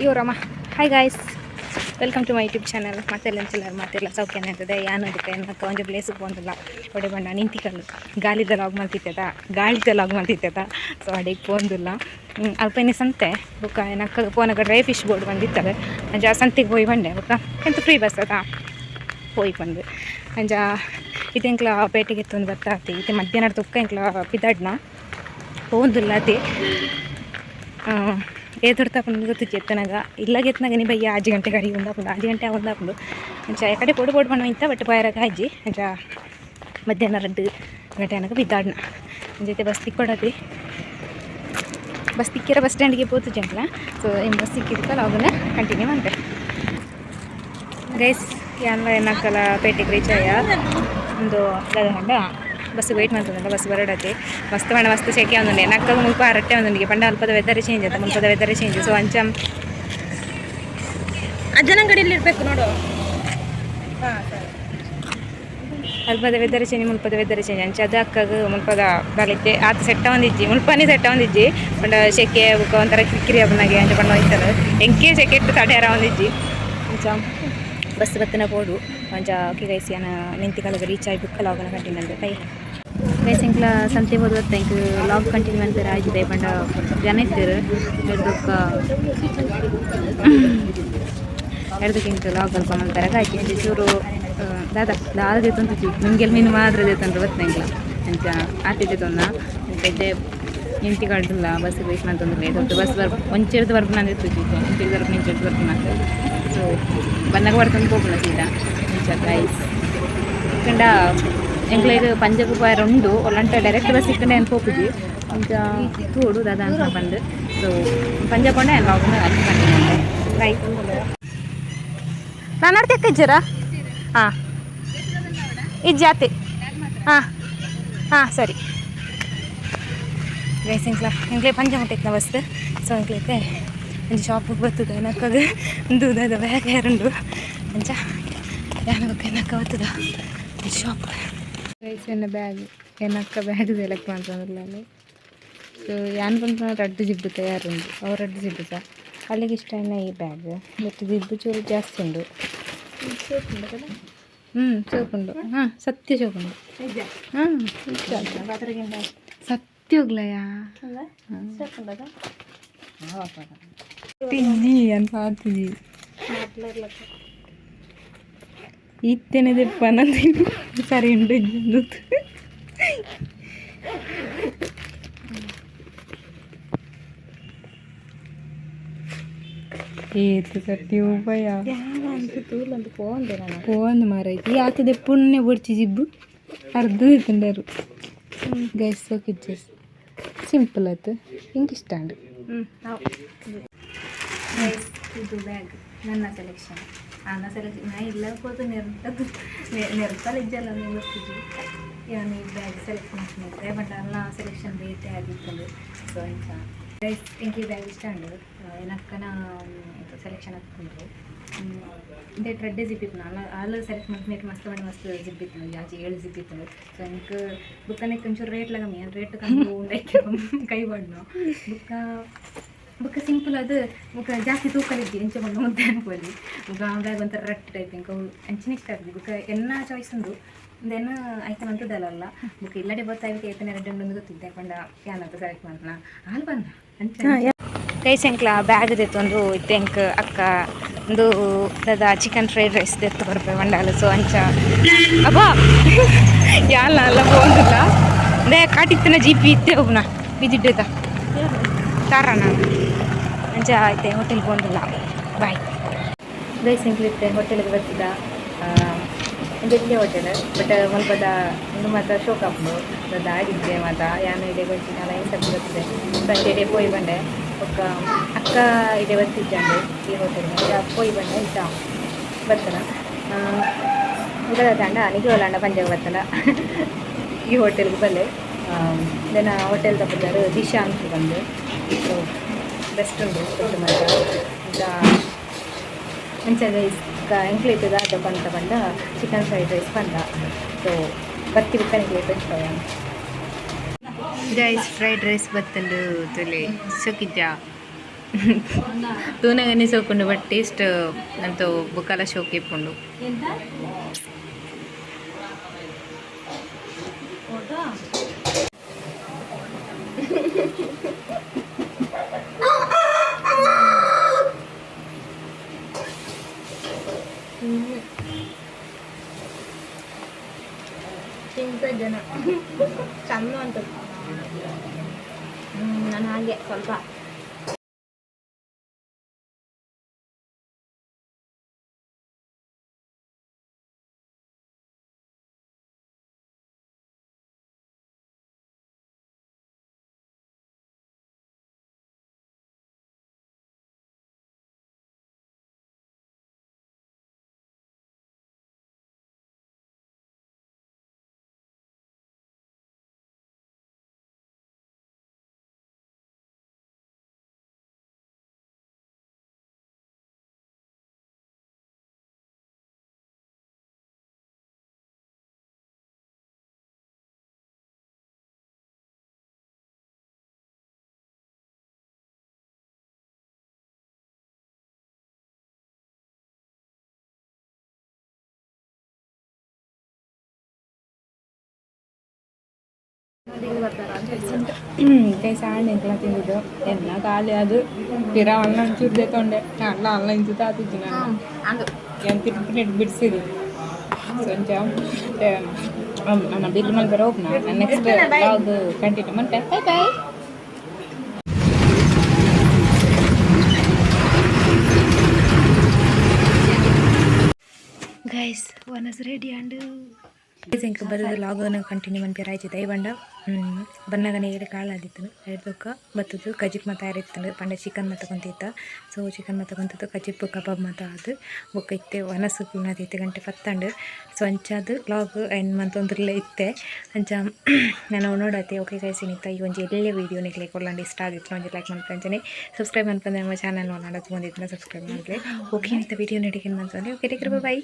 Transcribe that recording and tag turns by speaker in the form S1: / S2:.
S1: ಇವರಮ್ಮ. Hi guys, welcome to my YouTube channel. ಮಾತೆಲ್ಲ ಎಂಚಿಲ್ಲರ್? ಮಾತೆಲ್ಲ ಸೌಖ್ಯನೇ ಆಗ್ತದೆ. ಯಾನು ಅದಕ್ಕೆ ಏನಕ್ಕ ಒಂಜಿ ಪ್ಲೇಸಿಗೆ ಪೋಂದಿಲ್ಲ. ಒಡೆ ಬಂಡ ನಿಂತಿಕಲ್ಲು ಗಾಲಿದ ಲಾಗ್ ಮಲ್ತಿತ್ತದ, ಗಾಳಿದ ಲಾಗ್ ಮಲ್ತಿತ್ತದ. ಸೊ ಅಡೆಗೆ ಪೋಂದಿಲ್ಲ. ಅಲ್ಪ ಇನ್ನಿ ಸಂತೆ ಬೊಕ್ಕ ಏನಕ್ಕ ಪೋನಗ ಡ್ರೈ ಫಿಶ್ ಬೋರ್ಡ್ ಬಂದಿತ್ತದೆ. ಅಂಚ ಸಂತೆಗೆ ಪೋಯಿ ಬಂಡೆ. ಬೊಕ್ಕ ಎಂತ ಫ್ರೀ ಬಸ್ ಅದ, ಪೋಯಿ ಬಂದು. ಅಂಚ ಇತ್ತೆ ಎಂಕ್ಲ ಪೇಟೆಗೆ ಎತ್ತೊಂದು ಬರ್ತಾತಿ. ಇತ್ತೆ ಮಧ್ಯಾಹ್ನ ತುಕ್ಕ ಎಂಕ್ಲ ಪಿದಾಡ್ನ ಪೋಂದುಲ್ಲ ಅತಿ. ಏತೊಡ್ತಾ ಪಂದ್ ಗೊತ್ತಿಜ್ಜಿ. ಎತ್ತನಾಗ ಇಲ್ಲಾಗ ಎತ್ತನಾಗ ನೀ ಬಯ್ಯ 6 ಗಂಟೆ ಗಾಡಿ ಒಂದಾಪುಂಡು, 6 ಗಂಟೆ ಒಂದಾಪುಂಡು. ಅಂಚ ಕಡೆ ಪೋಡು ಪೋಡು ಪಂಡ ಇಂತ ಬಟ್ ಪೋಯರಾಗ ಆಯ್ಜಿ. ಅಂಚ ಮಧ್ಯಾಹ್ನ 2 ಗಂಟೆ ಅನಗ ಬಿದ್ದಾಡ್ನ. ಜೊತೆ ಬಸ್ ತಿಕ್ಕೊಡತಿ. ಬಸ್ ತಿಕ್ಕಿರ ಬಸ್ ಸ್ಟ್ಯಾಂಡಿಗೆ ಪೋತು ಜಂಕ್ಲ. ಸೊ ಇನ್ನು ಬಸ್ ಸಿಕ್ಕಿದ್ದಕ್ಕೆ ಲಾಗನ್ನ ಕಂಟಿನ್ಯೂ ಅಂತೆ. ಗೈಸ್, ಯಾನ್ಲ ಏನಕ್ಕಲ್ಲ ಪೇಟೆಗೆ ರೀಚ್ ಆಯ. ಒಂದು ಗಂಡ ಬಸ್ ವೆಯ್ಟ್ ಮಾಡ್ತದಲ್ಲ, ಬಸ್ ಬರಡತಿ. ಮಸ್ತ್ ಪಂಡ ಮಸ್ತ್ ಸೆಕೆ ಒಂದುಂಡೆ ನಕ್ಕಗ. ಮುಲ್ಪ ಅರಟ್ಟೆ ಒಂದುಂಡಿಗೆ ಪಂಡ ಅಲ್ಪದ ವೆದರ್ ಚೇಂಜ್ ಆತ, ಮುಲ್ಪದ ವೆದರ್ ಚೇಂಜ್. ಸೊ ಅಂಚ
S2: ಅಜ್ಜನ ಅಂಗಡಿಯಲ್ಲಿ ಇರ್ಬೇಕು ನೋಡು. ಹಾ, ಸರಿ.
S1: ಅಲ್ಪದ ವೆದರ್ ಚೇಂಜ್, ಮುಲ್ಪದ ವೆದರ್ ಚೇಂಜ್. ಅಂಚ ಅದು ಅಕ್ಕಗ ಮುಲ್ಪದ ಬಲಿತೆ ಆತ ಸೆಟ್ಟ ಒಂದಿಜ್ಜಿ, ಮುಲ್ಪನೇ ಸೆಟ್ಟ ಒಂದಿಜ್ಜಿ. ಪಂಡ ಸೆಕೆ ಬುಕ್ಕ ಒಂಥರ ಕಿರಿಕಿರಿ ಅಪ್ಪನಾಗೆ. ಅಂಚ ಪಂಡ ಹೋಯ್ತಲ್ಲ ಎಂಕೆ ಸೆಕೆ ಇಟ್ಟು ತಡೆಯಾರ ಒಂದಿಜ್ಜಿ. ಅಂಚ ಬಸ್ ಬತ್ತನ ಪೋಡು. ಅಂಚ ಓಕೆ ಗೈಸ್, ಯಾನ ನಿಂತಿ ಕಾಲಗ ರೀಚ್ ಆಗಿ ಬುಕ್ಕ ಲಾಗನ ಕಂಟಿನ್ಯೂ ಅಂದೆ. Bye guys. ಎಂಕ್ಲ ಸಂತೆ ಹೋದ ಎಂಕ್ ಲಾಗ್ ಕಂಟಿನ್ಯೂ ಅಂತಾರೆ ಆಗಿದೆ. ಪಂಡ ಜನ ಇತ್ತೆರ್. ಎಡ್ದೊಕ್ಕ ಎಡ್ದಕ್ಕೆ ಎಂಕ್ ಲಾಗ್ ಅಲ್ಪ ಮಲ್ತಾರ ಆಯ್ತು. ಅಂಚ ಚೂರು ದಾದ ದಾದ ದೇತೊಂತು ನಿಮ್ಗೆಲ್ಲ ಮೀನು ಮಾತ್ರ ದೇತಂದ್ರೆ ಬತ್ತ ಎಂಕ್ಲ. ಅಂಚ ಆತಿದ್ದೆ ತೊಂದ. ಅಂಚ ಇದ್ದೆ ನಿಂತಿ ಕಳ್ದಿಲ್ಲ, ಬಸ್ಸಿಗೆ ವೇಟ್ ಮಾಡ್ತಂದ್ರೆ ದೊಡ್ಡ ಬಸ್ ಬರ್ ಒಂಚೇರ್ದು ಬರ್ಪುನ ಇತ್ತು, ಒಂಚೇರು ಬರ್ಪುನ, ಇಂಚೇರ್ದು ಬರ್ಪುನ. ಸೊ ಬಂದಾಗ ಬರ್ತಂದು ಪೋಪುನ ಸೀದಾ. ಅಂಚ ಗೈಸ್, ಕಂಡ ಎಂಕ್ಲೆಗ್ ಪಂಜಗ್ ಪೋಯರ ಉಂಡು. ಒಲ್ಲಂಟ ಡೈರೆಕ್ಟ್ ಬಸ್ ಇಕ್ಕಂಡೆ ಏನು ಪೋಪುಜಿ. ಅಂಚ ತೂಡು ದಾದ ಅಂತ ಬಂದು. ಸೊ ಪಂಜ ಪಂಡ ಲಾಗ್ನ ಅಲ್ಲಿ ಕಂಟಿನ್ಯೂ. ಬೈ. ನಾನು ನೋಡ್ತಕ್ಕ ಇಜ್ಜರಾ? ಹಾಂ, ಇಜ್ಜಾತಿ. ಹಾಂ ಹಾಂ ಸರಿ ಗೈಸ್, ಎಂಕ್ಲ ಎಂಕ್ಲೆ ಪಂಜ ಮುಟ್ಟಿತ್ನ ಬಸ್. ಸೊ ಎಂಕ್ಲೈತೆ ಒಂಜಿ ಶಾಪಿಗೆ ಬರ್ತದೆ. ನಕ್ಕಗ ಒಂದು ದಾದ ಬ್ಯಾಗ್ ಯಾರುಂಡು. ಅಂಚ ಯಾನ ಬೊಕ್ಕ ನಕ್ಕ ಬರ್ತದ ಶಾಪ್. ಗೈಸ್, ಎನ್ನ ಬ್ಯಾಗ್, ಎನ್ನಕ್ಕ ಬ್ಯಾಗ್ ಸೆಲೆಕ್ಟ್ ಮಾಡ್ತಂದ್ರಲ್ಲ ಅಲ್ಲಿ. ಸೊ ಯಾನ್ ಪನ್ಪುನ ರಡ್ಡ್ ಜಿಬ್ಬು ತಯಾರುಂಡು ಅವು ರಡ್ಡ್ ಜಿಬ್ಬುದ. ಅಲ್ಲಿಗೆ ಇಷ್ಟ ಇನ್ನ ಈ ಬ್ಯಾಗ್, ಬಟ್ ಜಿಬ್ಬು ಚೂರು ಜಾಸ್ತಿ ಉಂಡು. ಸೋಪ್ ಉಂಡು. ಹಾಂ, ಸತ್ಯ ಸೋಪ್ ಉಂಡು. ಹಾಂ, ಸತ್ಯ ಹೋಗ್ಲಯಾ ತಿಂಜಿ ಅಂತ ಆತಿಜಿ. ಇತ್ತೇನೆ ದೆಪ್ಪ ನಂದು ಸರಿ ಉಂಡು ಇಜ್ಜಿ. ಏತ್ ಸತ್ಯ ಉಪಾಯ.
S2: ತೂಲಂದು ಪೋಂದೆ ನಾನು.
S1: ಪೋಂದು ಮಾರೈತಿ. ಆತದೆ ಪುಣ್ಯ ಬೊಡ್ಚಿ ಜಿಬ್ಬು ಅರ್ಧ ತಿಂಡರು. ಗೈಸ್, ಸೋಕಿಜ್ಜಸ್ ಸಿಂಪಲ್ ಆಯ್ತು. ಹಿಂಗೆ ಇಷ್ಟ ಉಂಡು. ಗೈಸ್, ಇದು ಬ್ಯಾಗ್ ನನ್ನ ಸೆಲೆಕ್ಷನ್. ನನ್ನ ಸೆಲೆಕ್ಷನ್ ನಾ ಇಲ್ಲ ಪೋತು ನೆರ್ತದ್ದು ನೆರ್ತಲ್ಲ ಇಜ್ಜಲ್ಲ ಗೊತ್ತಿದ್ದು. ಯಾನು ಈ ಬ್ಯಾಗ್ ಸೆಲೆಕ್ಟ್ ಮಾಡ್ತೀನಿ. ಬಟ್ ಅಲ್ಲ ಸೆಲೆಕ್ಷನ್ ರೇಟೇ ಆಗಿತ್ತು. ಸೊ ಇಂಚ ಗೈಸ್, ಎಂಕ್ ಈ ಬ್ಯಾಗ್ ಇಷ್ಟ ಉಂಡು. ಏನಕ್ಕನ ಸೆಲೆಕ್ಷನ್ ಹಾಕ್ಕೊಂಡು ಇಂದೇಟ್ ರೆಡ್ಡೆ ಜಿಪ್ ಇತ್ತು. ಅಲ್ಲ, ಅಲ್ಲ ಸೆಲೆಕ್ಟ್ ಮಾಡ್ತೀನಿ. ಮಸ್ತ್ ಮಾಡಿ ಮಸ್ತ್ ಜಿಪ್ ಇತ್ತು, ಜಾಜಿ ಏಳು ಜಿಪ್ ಇತ್ತು. ಸೊ ಎಂಕ್ ಬುಕ್ಕನೆಕ್ ಒಂಚೂರು ರೇಟ್ ಕಮ್ಮಿ, ರೇಟ್ ಕಮ್ಮಿ ಉಂಡೈಕೆ ಕೈ ಬಾಡ್ನು. ಬುಕ್ಕ ಬುಕ್ಕ ಸಿಂಪಲ್ ಅದು. ಬುಕ್ಕ ಜಾಸ್ತಿ ತೂಕಲಿದ್ದಿ ಎಂಚ ಬಂದು ಮುದ್ದೆ ಅನ್ಕೊಳ್ಳಿ. ಬುಕ್ಕ ಬ್ಯಾಗ್ ಒಂಥರ ರಟ್ ಟೈಪ್. ಇಂಕ ಅಂಚಿನ ಇಷ್ಟ ಆಗ್ತದೆ. ಬುಕ್ಕ ಎನ್ನ ಚಾಯ್ಸ್ ಉಂಡು ಒಂದೆನ್ನ ಆಯ್ತು ಅಂತದಲ್ಲ. ಬುಕ್ಕ ಇಲ್ಲಡೆ ಗೊತ್ತಾಯ್ತು ಏತನ ಎರಡು ಉಂಡು ಗೊತ್ತಿದ್ದೆ. ಪಂಡ ಯಾನಂತ ಸೆಲೆಕ್ಟ್ ಮಾಡ್ತಾನ ಹಾಲು ಬಂದ. ಅಂಚ ಗೈಸ್, ಎಂಕ್ಲ ಬ್ಯಾಗ್ ದೆತ್ತೊಂದು ಇತ್ತೆ ಎಂಕ್ ಅಕ್ಕ ಒಂದು ದಾದ ಚಿಕನ್ ಫ್ರೈಡ್ ರೈಸ್ ದೆತ್ತು ಬರ್ಪೆ ಮಂಡಾಲ. ಸೊ ಅಂಚ ಅಬ್ಬಾ ಯಾಲ ಅಲ್ಲ ಪೋಂದಿಲ್ಲ. ಅಂದೆ ಕಾಟಿತ್ತನ ಜೀಪಿ ಇತ್ತೆ ಹೋಗುನ ಬಿಜಿಡ್ಡೇತ ತಾರ ನಾನು. ಅಂಚ ಐತೆ ಹೋಟೆಲ್ ಪೋಂದಿಲ್ಲ. Bye guys. ಎಂಕ್ಲಿತ್ತೆ ಹೋಟೆಲ್ಗೆ ಬರ್ತಿದ್ದ. ಒಂಜೆಡ್ಡೆ ಹೋಟೆಲ್, ಬಟ್ ಮಲ್ಪದ ಒಂದು ಮಾತ ಶೋಕ್ ಆಪುಂಡು. ದಾಡಿದ್ದೆ ಮಾತ ಯಾನು ಇಡೆ ಗೊತ್ತಿ ನಾನು ಐದು ಸರ್ತಿ ಬರ್ತದೆ. ಸೊ ಅಂಚ ಇಡೆ ಪೋಯಿ ಬಂಡೆ. ಬೊಕ್ಕ ಅಕ್ಕ ಇಡೆ ಬತ್ತಿಜ್ಜಂಡು ಈ ಹೋಟೆಲ್ ಪೋಯಿ ಬಂಡೆ. ಇಂಚ ಬರ್ತನ ದಾಂಡ ನಿಜವಲ್ಲ ಪಂಜಾಬ್ ಬರ್ತನ. ಈ ಹೋಟೆಲ್ಗೆ ಬಲ್ಲೆ. ದೆನ ಹೋಟೆಲ್ ತಪ್ಪದಾರು ದಿಶಾ ಅಂತ ಬಂದು. ಸೊ ಬೆಸ್ಟ್ ಉಂಡು ಫುಡ್ ಮಾತ್ರ. ಅಂತ ಅಂಚ ಗೈಸ್, ಎಂಕ್ಲೈತೆ ದಾದ ಪಂತ ಪಂಡ ಚಿಕನ್ ಫ್ರೈಡ್ ರೈಸ್ ಪಂಡ. ಸೊ ಬತ್ತಿ ಬುಕ್ಕ ಎಂಕ್ಲೈತೆ. ಗೈಸ್, ಫ್ರೈಡ್ ರೈಸ್ ಬತ್ತಂಡು ತುಲೆ. ಸೊಕಿದ್ಯಾ? ತೂನಗನೆ ಸೋಕುಂಡು ಬಟ್ ಟೇಸ್ಟ್ ಅಂತೂ ಬುಕ್ಕಲ ಶೋಕಿ ಇಪ್ಪುಂಡು.
S2: ಎಂತ ಫೋಟೋ? ತಿಂತ ಜನ ಚಂದ ಅಂತ. ನಾನು ಹಾಗೆ ಸ್ವಲ್ಪ.
S3: ಕೈ ಸಾಂಡ್ ಎಂಕಲ ತಿಂದಿದ್ದು ಎಲ್ಲ ಖಾಲಿ. ಅದು ಪಿರ ಆನ್ಲೈನ್ ಚೂರು ತಗೊಂಡೆ ಅಲ್ಲ, ಆನ್ಲೈನ್ ಜೊತೆ ಆತಿದ್ದು ನಾನು.
S1: ಅಂದು.
S3: ಏನು ತಿರ್ಪಿ ಬಿಡಿಸಿದ್ದು ಸಂಜ ನನ್ನ ಬಿಲ್ ಮೇಲೆ ಬರೋ ನಾನು ನೆಕ್ಸ್ಟ್ ವ್ಲಾಗ್ ಕಂಟಿನ್ಯೂ ಮಾಡ್ತೆ. Bye bye.
S1: ಗೈಸ್, ಒನಸ್ ರೆಡಿ ಅಂಡ್ ಇಂಕ ಬರೋದು ಲಾಗನ್ನು ಕಂಟಿನ್ಯೂ ಮನ್ಪಿರ ಆಯ್ತಿದೆ. ಬಂಡ ಬನ್ನಗನೆ ಏಳು ಕಾಳು ಆದಿತ್ತು ಬೊಕ್ಕ ಬತ್ತದು ಕಜಿಪ್ ಮಾತ ತಯಾರಿತ್ತು ಪಂಡ ಚಿಕನ್ ಮಾತ ಕೊಂತಿತ್ತ. ಸೊ ಚಿಕನ್ ಮಾತ ಕೊಂತಿತ್ತು, ಕಜಿಪ್ ಕಬಾಬ್ ಮಾತ ಅದು. ಬೊಕ್ಕ ಇತ್ತೆ ವನಸು ಇತ್ತೆ 10:10 ಆಂಡ್. ಸೊ ಅಂಚಾದ್ ವ್ಲಾಗ್ ಎಂಡ್ ಮಂತೊಂದುಲ್ಲೆ ಇತ್ತೆ. ಅಂಚ ನಾನು ನೋಡತ್ತೆ. ಓಕೆ ಗೈಸ್, ಇನ್ನಿತ್ತ ಈ ಒಂಜಿ ಎಲ್ಯ ವೀಡಿಯೋ ನಿಕ್ಲೆ ಕೊರ್ಲಂಡ ಇಷ್ಟ ಆಗಿತ್ತು ಒಂಜಿ ಲೈಕ್ ಮನ್ಪುಲೆ. ಅಂಚನೆ ಸಬ್ಸ್ಕ್ರೈಬ್ ಮನ್ಪಂದೆ ನಮ್ಮ ಚಾನಲ್ ನೋಡೋದು ಬಂದಿತ್ತು ಸಬ್ಸ್ಕ್ರೈಬ್ ಮನ್ಪುಲೆ. ಓಕೆ, ಇನ್ನಿತ್ತ ವೀಡಿಯೋ ನಡಿಗೆ ಮಂತೊಂದು. Okay, take, boy.